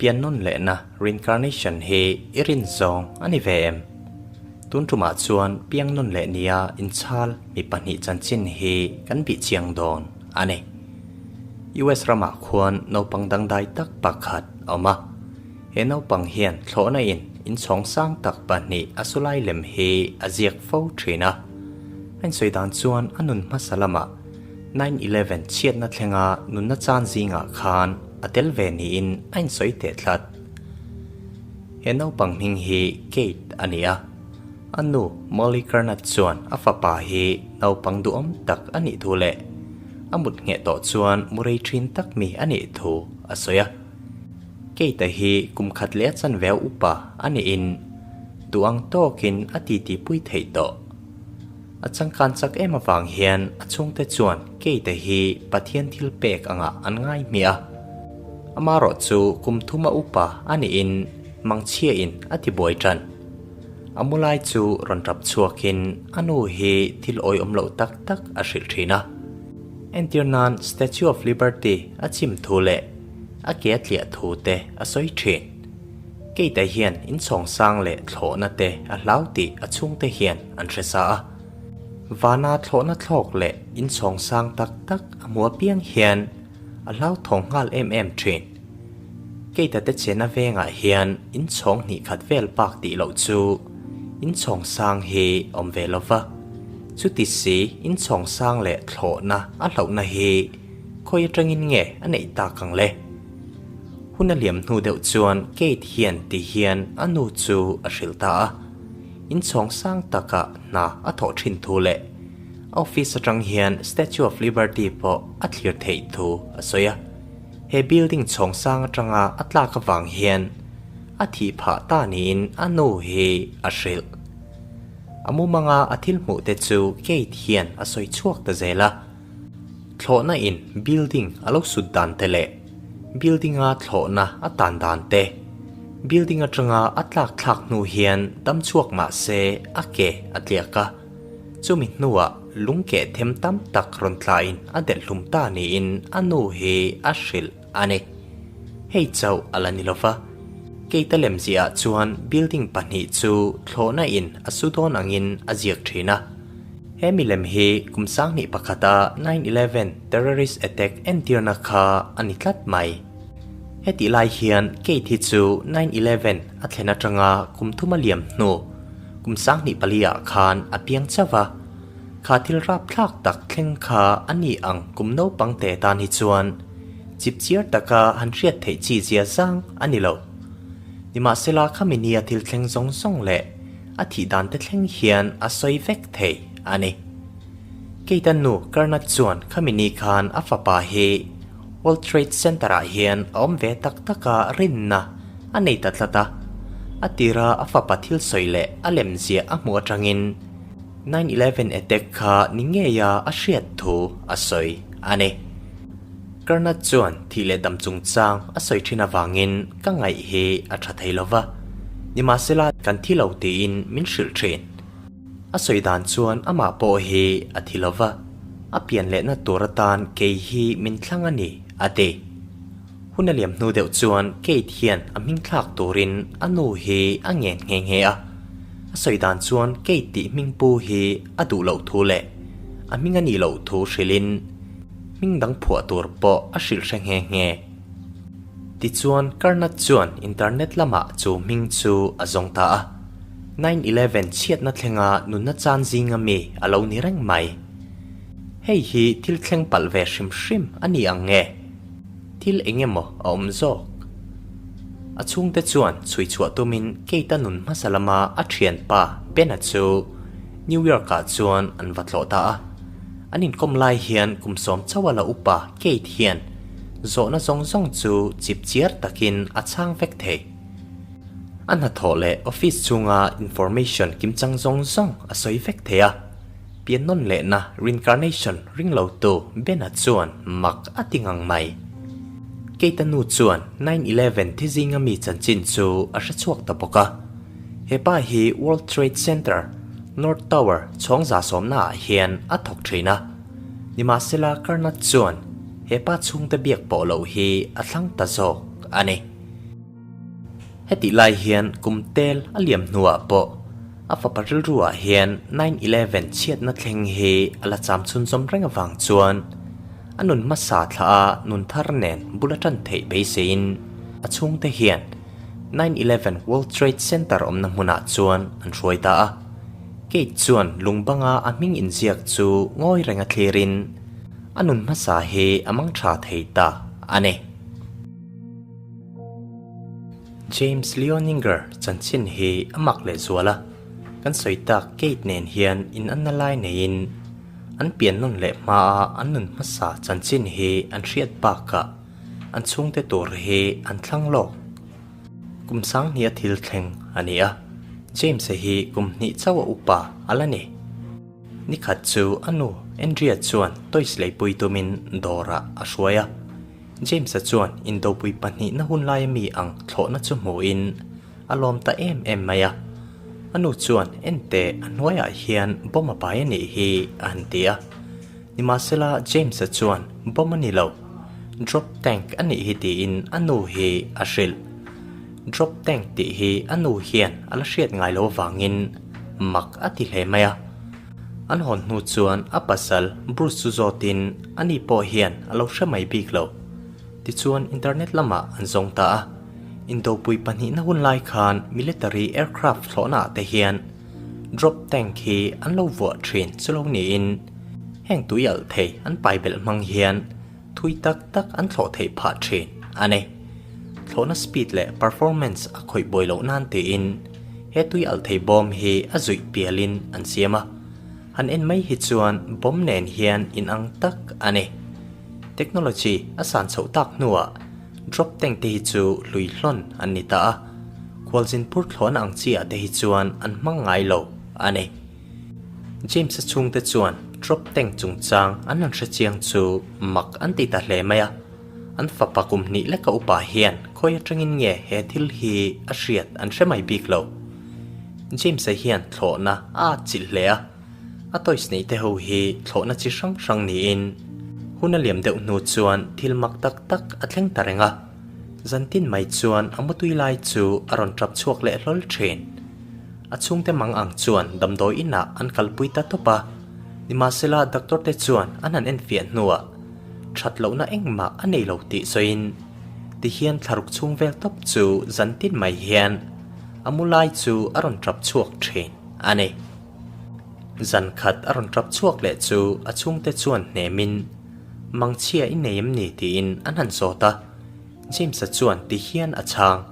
Piannawn lehna, reincarnation, hi i rin zawng a ni ve em? Tun tumah chuan piangnawn leh nia inchhal mi pahnih chanchin hi kan bih chiang dawn a ni. US ramah khuan naupang dangdai tak pakhat a awm a. He naupang hian thlawhna in inchhawng sang tak pahnih a sulai lem hi a ziak fo thin a. A insawi dan chuan a nun hmasa lamah 9/11 chhiatna thlenga nunna chan zingah khan a tel ve niin a insawi teh tlat. He naupang hming hi Kate a ni a, a nu Molly Kernat chuan a fapa hi naupang duhawm tak a nih thu leh a mut ngheh tawh chuan mu rei thin tak mi a nih thu a sawi a. Kate-a hi kum khat leh a chanve upa a niin duh ang tawkin a titi pui theih tawh. A changkan chak em avang hian a chhungte chuan Kate-a hi Pathian thil pek angah an ngai hmiah a. Amaherawh chu kum thuma upa a niin mangchhiain a ti buai tan. A mu lai chu rawn tap chhuakin a nu hi thil awihawm loh tak tak a hrilh thin a. Entir nan Statue of Liberty a chim thu leh a ke a tliah thu te a sawi thin. Kate-a hian inchhawng sang leh thlawhna te a hlau tih a chhungte hian an hre sa a. Vana thlawhna thlawk leh inchhawng sang tak tak a hmu apiang hian a hlauthawng nghal em em thin. Kate-a te chena vengah hian inchhawng hnih khat vel bak tih loh chu inchhawng sang hi awm ve lo va. Chuti si inchhawng sang leh thlawhna a hlauhna hi khawi atangin nge a neih tak ang le? Hun a liam hnu deuh chuan Kate hian ti hian a nu chu a hrilh ta a, inchhawng sang takah hna a thawh thin thu leh office atang hian Statue of Liberty pawh a thlir theih thu a sawi a. He building chhawng sang atanga a tlak avang hian a thih phah ta niin a nu hi a hrilh. A mumanga a thil hmuh te chu Kate hian a sawi chhuak ta zel a. Thlawhna in building a lo sut dan te leh building a thlawhna a tan dan te, building atanga a tlak thlak hnu hian dam chhuak mah se a ke a tliak a, chumi hnuah lung keh them tam tak rawn tlain a delh hlum ta niin a nu hi a hrilh a ni. Hei chauh a la ni lova, Kate-a lemziah ah chuan building pahnih chu thlawhna in a su dawn angin a ziak thin a. He milem hi kum 2001 a 9/11 terrorist attack entirna kha a ni tlat mai. Hetih lai hian Kate hi chu 9/11 a thlen atanga kum thum a liam hnu kum 24 ah khan a piang chauh a. Kha thil rapthlak tak thleng kha a ni ang kum naupang te tan hi chuan chipchiar taka han hriat theih chi zia zang a ni lo. Nimahsela khami nia thil thleng zawng zawng leh A thih dan te thleng hian a sawi vek thei a ni. Kate-a nu Karnat chuan khami ni khan a fapa hi World Trade Center-ah hian a awm ve tak tak a rinna a nei ta tlat a. A tira a fapa thil sawi leh a lemziah a hmuh atangin 9/11 attack kha ni ngeia a hriat thu a sawi a ni. Karnat chuan thih leh dam chungchang a sawi thin avangin ka ngaih hi a tha thei lo va, nimahsela kan thi lo tiin min hrilh thin. A sawi dan chuan amah pawh hi a thi lo va, a pian lehna tur atan kei hi min thlang a ni, a ti. Hun a liam hnu deuh chuan Kate hian a hming thlak turin a nu hi a ngen nghe nghe a. A sawi dan chuan Kate tih hming pu hi a duh loh thu leh a hming a nih loh thu hrilhin, Hming dang phuah tur pawh a hrilh hre nghe nghe. Tichuan, Karnat chuan internet lamah chu hming chu a zawng ta a. 9/11 chhiatna thlenga nunna chan zinga mi a lo ni reng mai. Hei hi thil thleng palh ve hrim hrim a ni ang nge? Thil eng emaw a awm zawk? A chhungte chuan chhui chhuah tumin Kate-a nun hmasa lama a thianpa Ben-a chu New York-ah chuan an va tlawh ta a. An inkawm lai hian kum sawm chauh a la upa Kate hian zawhna zawng zawng chu chip chiar takin a chhang vek thei. A hnathawh leh office chhunga information kimchang zawng zawng a sawi vek thei a. Pian nawn lehna reincarnation ring lo tu Ben-a chuan mak a ti ngang mai. Kate-a nu chuan 9/11 thi zinga mi chanchin chu a hre chhuak ta bawk a. He pa hi World Trade Center, North Tower chhawng za sawmna ah hian a thawk thin a. Nimahsela Karnat chuan he pa chhungte biak pawh loh hi a thlang ta zawk a ni. Hetih lai hian kum tel a liam hnuah pawh a fapa rilruah hian 9/11 chhiatna thleng hi a la cham chhunzawm reng avang chuan a nun hmasa thla a nun thar nen bul a tan theih beiseiin a chhungte hian 9/11 World Trade Center awmna hmunah chuan an hruai ta a. Kate chuan lung banga a hming inziak chu ngawi renga thlirin a nun hmasa hi a mang tha thei ta a ni. James Leoninger chanchin hi a mak leh zual a, kan sawi tak Kate nen hian in anna lai neiin an pian nawn leh hmaa an nun hmasa chanchin hi an hriat bakah an chhungte tur hi an thlang lawk. Kum sanghnih a thil thleng a ni a, James-a hi kum hnih chauh a upa a la ni. Nikhat chu a nu Andrea chuan toys leipui tumin dawrah a hruai a. James-a chuan indopui pahnihna hun laia mi ang thlawhna chu hmuhin a lawm ta em em mai a. A nu chuan Enteh a hnuaiah hian bomb a pai a nih hi a han ti a. Nimahsela James-a chuan bomb a ni lo, drop tank a nih hi tiin a nu hi a hrilh. Drop tank tih hi a nu hian a la hriat ngai lo avangin mak a ti hle mai a. An hawn hnu chuan a pasal Bruce chu zawtin ani pawh hian a lo hre mai bik lo. Tichuan internet lamah an zawng ta a. Indopui pahnihna hun lai khan military aircraft thlawhna ah te hian drop tank hi an lo vuah thin chu lo niin heng tui alh thei an pai belh hmang hian thui tak tak an thlawh theih phah thin a ni. Thlawhna speed leh performance a khawih buai loh nan tiin he tui alh thei bawm hi a zuih pialin an siam a, han en mai hi chuan bawm nen hian inang tak a ni. Technology a san chhoh tak hnuah drop tank te hi chu hlui hlawn an ni ta a, khualzin phur thlawhna ang chi ah te hi chuan an hmang ngai lo a ni. James-a chhungte chuan drop tank chungchang an han hre chiang chu mak an ti ta hle mai a, an fapa kum hnih leka upa hian khawi atangin nge he thil hi a hriat an hre mai bik lo. James-a hian thlawhna a atchilh hle a, a toys neih te ho hi thlawhna chi hrang hrang niin hun a liam deuh hnu chuan thil mak tak tak a thleng ta reng a, zantin mai chuan a mutui lai chu a rawn tap chhuak leh hlawl thin. A chhungte mang ang chuan damdawi inah an kalpui ta tawp a, nimahsela doctor te chuan an han enfiah hnuah that lohna engmah a nei lo tih sawiin tihian thlaruk chhung vel tawp chu zantin mai hian a mu lai chu a rawn tap chhuak thin a ni. Zan khat a rawn tap chhuak leh chu a chhungte chuan hnemin mangchhia i nei em ni tiin an han zawt a, James-a chuan tihian a chhang.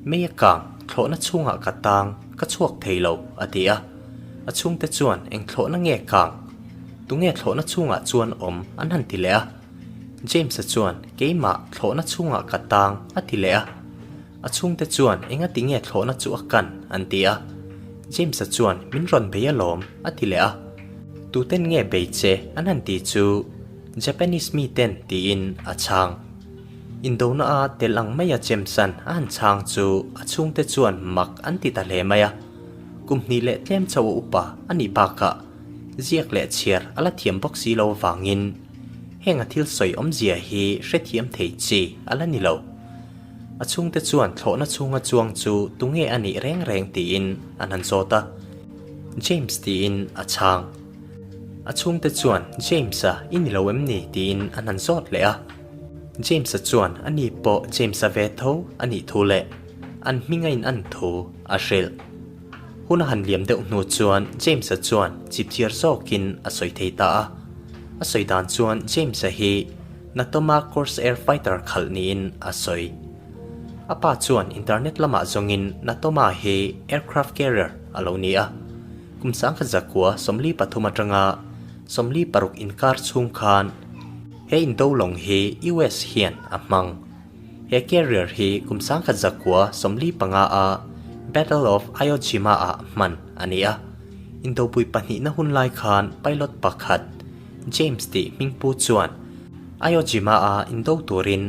Mei a kang, thlawhna chhungah ka tang, ka chhuak thei lo, a ti a. A chhungte chuan eng thlawhna nge kang? Tunge thlawhna chhungah chuan awm? an han ti leh a. James-a chuan keimah, thlawhna chhungah ka tang, a ti leh a. A chhungte chuan engati nge thlawhna chu a kan? an ti a. James-a chuan min rawn bei alawm, a ti leh a. Tuten nge bei che? an han ti chu Japanese miten tiin a chhang. Indona a tel ang maia James-a'n a han chhang chu a chhungte chuan mak an ti ta hle mai a. Kum hnih leh tlem chauh a upa a nih bakah ziak leh chhiar a la thiam bawk si lo avangin heng a thil sawi awmzia hi hrethiam thei chi a la ni lo. A chhungte chuan thlawhna chhunga chuang chu tunge a nih reng reng tiin an han zawt a. James tiin a chhang. A chhungte chuan James-a i ni lo em ni tiin an han zawt leh a. James-a chuan a ni pawh James-a ve tho a nih thu leh an hming a in an thu a hrilh. Hun a han liam deuh hnu chuan James-a chuan chipchiar zawkin a sawi thei ta a. A sawi dan chuan James-a hi Natoma Corsair fighter khalh niin a sawi. A pa chuan internet lamah zawngin Natoma hi aircraft carrier a lo ni a. Kum sangkhat zakua 43 atanga 46 inkar chhung khan He indo lawng hi US hian a hmang. He carrier hi kum sangkhat zakua 45 a Battle of Iwo Jima ah hman a ni a. Indopui pahnihna hun lai khan pilot pakhat James tih hmingpu chuan Iwo Jima a indo turin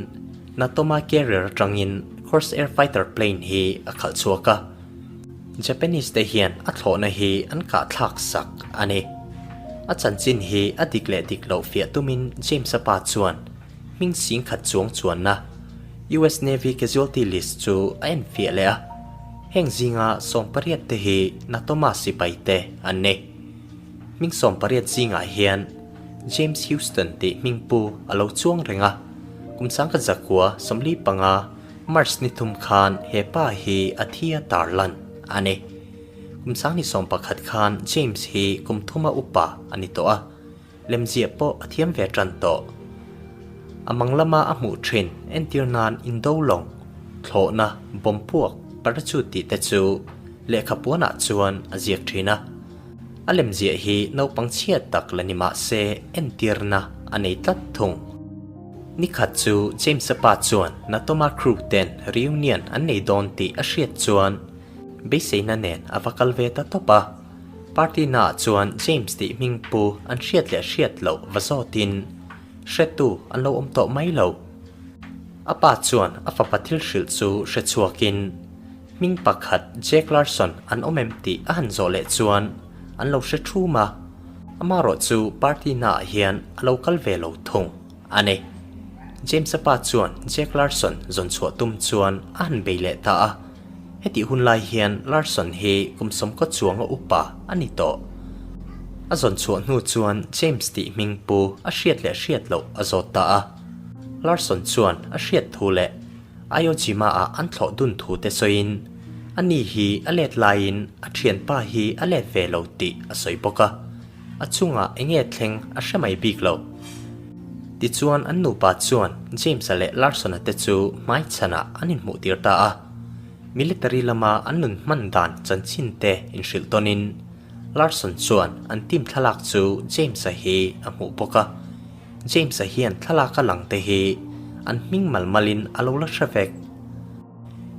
Natoma carrier atangin Corsair fighter plane hi a khalh chhuak a. Japanese te hian a thlawhna hi an kah thlak sak a ni. A chanchin hi a dik leh dik loh fiah tumin James-a pa chuan hming sing khat chuang chuanna. US Navy Casualty List chu a enfiah leh a, heng zinga 18 te hi Natoma sipai te an ni. Hming 18 zingah hian James Houston tih hming pu a lo chuang reng a, kum 1945 March ni thum khan he pa hi a thi a tarlan a ni. Kum 2011 khan James hi kum thuma upa a ni tawh a, lemziah pawh a thiam ve tan tawh. A mang lama a hmuh thin entir nan indo lawng, thlawhna, bomb puak, parachute tih te chu lehkha puanah chuan a ziak thin a. A lemziah hi naupang chhiat tak la ni mah se entirna a nei tlat thung. Ni khat chu James-a pa chuan Natoma crew ten reunion an nei dawn tih a hriat chuan beiseina nen a va kal ve ta tawp a. Party naah chuan James tih hming pu an hriat leh hriat loh va zawtin hretu an lo awm tawh mai lo. A pa chuan a fapa thil hrilh chu hre chhuakin hming pakhat Jack Larson an awm em tih a han zawh leh chuan an lo hre thum a, amaherawh chu party naah hian a lo kal ve lo thung a ni. James-a pa chuan Jack Larson zawn chhuah tum chuan a han bei leh ta a. Hetih hun lai hian Larson hi kum sawmkaw chuanga upa a ni tawh. A zawn chhuah hnu chuan James tih hming pu a hriat leh hriat loh a zawt ta a. Larson chuan a hriat thu leh Iwo Jima-ah an thlawh dun thu te sawiin ani hi a let laiin a thianpa hi a let ve lo tih a sawi bawk a. A chungah eng nge thleng a hre mai bik lo. Tichuan an nupa chuan James-a leh Larson-a te chu hmaichhanah an inhmuh tir ta a. Military lama an nun hman dan chanchin te inhrilh tawnin Larson chuan an team thlalak chu James-a hi a hmuh bawk a. James-a hian thlalak a lang te hi an hming mal malin a lo la hre vek.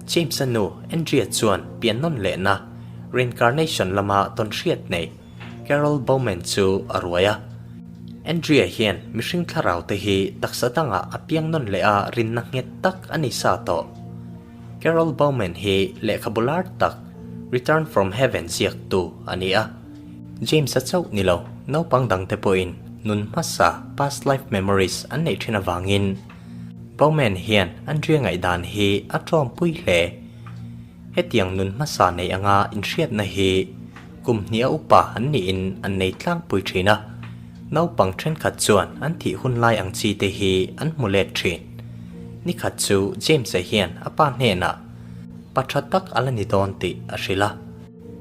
James-a nu Andrea chuan pian nawn lehna reincarnation lama tawn hriat nei Carol Bowman chu a ruai a. Andrea hian mihring thlarau te hi taksa dangah a piang nawn leh a rinna nghet tak a ni sa tawh. Carol Bowman hi lehkhabu lar tak Return from Heaven ziaktu a ni a. James-a chauh ni lo, naupang dangte pawhin nun hmasa, past life memories, an neih thin avangin Bowman hian Andrea ngaihdan hi a tawmpui hle. Hetiang nun hmasa nei anga inhriatna hi kum hnih a upa an niin an nei tlangpui thin a, naupang thenkhat chuan an thih hun lai ang chi te hi an hmu let thin. Nikhat chu James-a hian a pa hnenah pa tha tak a la ni dawn tih a hrilh a,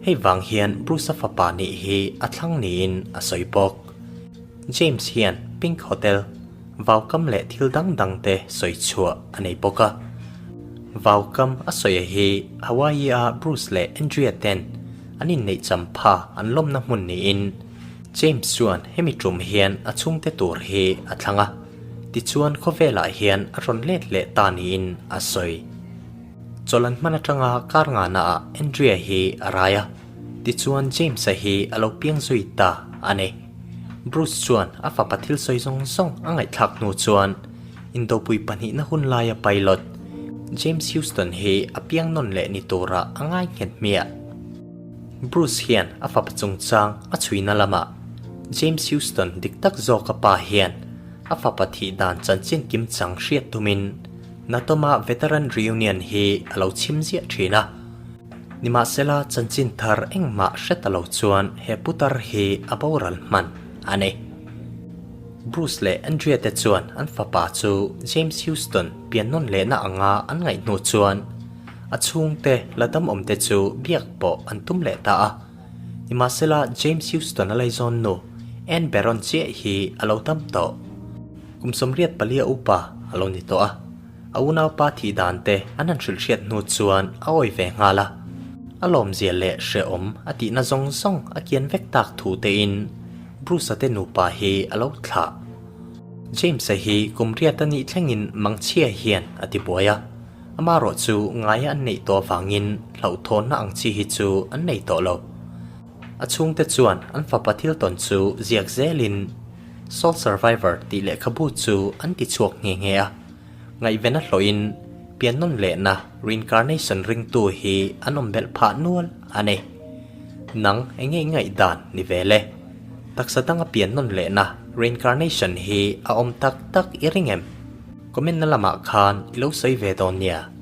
hei vang hian Bruce-a fapa nih hi a thlang niin a sawi bawk. James hian Pink Hotel Vaukam leh thil dang dang te sawi chhuah a nei bawk a. Vaukam a sawi hi Hawaii-a Bruce leh Andrea ten an inneih champha an lawmna hmun niin James chuan hemi tum hian a chhungte tur hi a thlang a, tichuan khawvelah hian a rawn let leh ta niin a sawi. Chawlh an hman atanga kar ngahnaah Andrea hi a rai a, tichuan James-a hi a lo piang zui ta a ni. Bruce chuan a fapa thil sawi zawng zawng a ngaihthlak hnu chuan Indopui pahnihna hun laia pilot James Houston hi a piang nawn leh ni turah a ngai nghet hmiah. Bruce hian a fapa chungchang a chhuina lamah James Houston dik tak zawka pa hian a fapa thih dan chanchin kimchang hriat tumin Natoma Veteran Reunion hi a lo chhim ziah thin a. Nimahsela chanchin thar engmah hre ta lo chuan he putar hi a boral hman a ni. Bruce leh Andrea te chuan an fapa chu James Houston pian nawn lehna anga an ngaih hnu chuan a chhungte la dam awmte chu biak pawh an tum leh ta a. Nimahsela James Houston a laizawn nu Ann Baron chiah hi a lo dam tawh. Kum 84 upa a lo ni tawh a. A unaupa thih dan te an han hrilh hriat hnu chuan a awi ve nghal a, a lawmzia leh hrehawm a tihna zawng zawng a kian vek tak thu tein Bruce-a te nupa hi a lo thlah. James-a hi kum riat a nih thlengin mangchhia hian a ti buai a, amaherawh chu ngaia an neih tawh avangin hlauhthawnna ang chi hi chu an nei tawh lo. A chhungte chuan an fapa thil tawn chu ziak zelin Soul Survivor tih lehkhabu chu an ti chhuak nghe nghe a. Ngaihven a hlawhin pian nawn lehna reincarnation ringtu hi an awm belh phah nual a ni. Nang eng nge i ngaihdan ni ve le? Taksa danga pian nawn lehna reincarnation hi a awm tak tak i ring em? Comment na lamah khan i lo sawi ve dawn nia.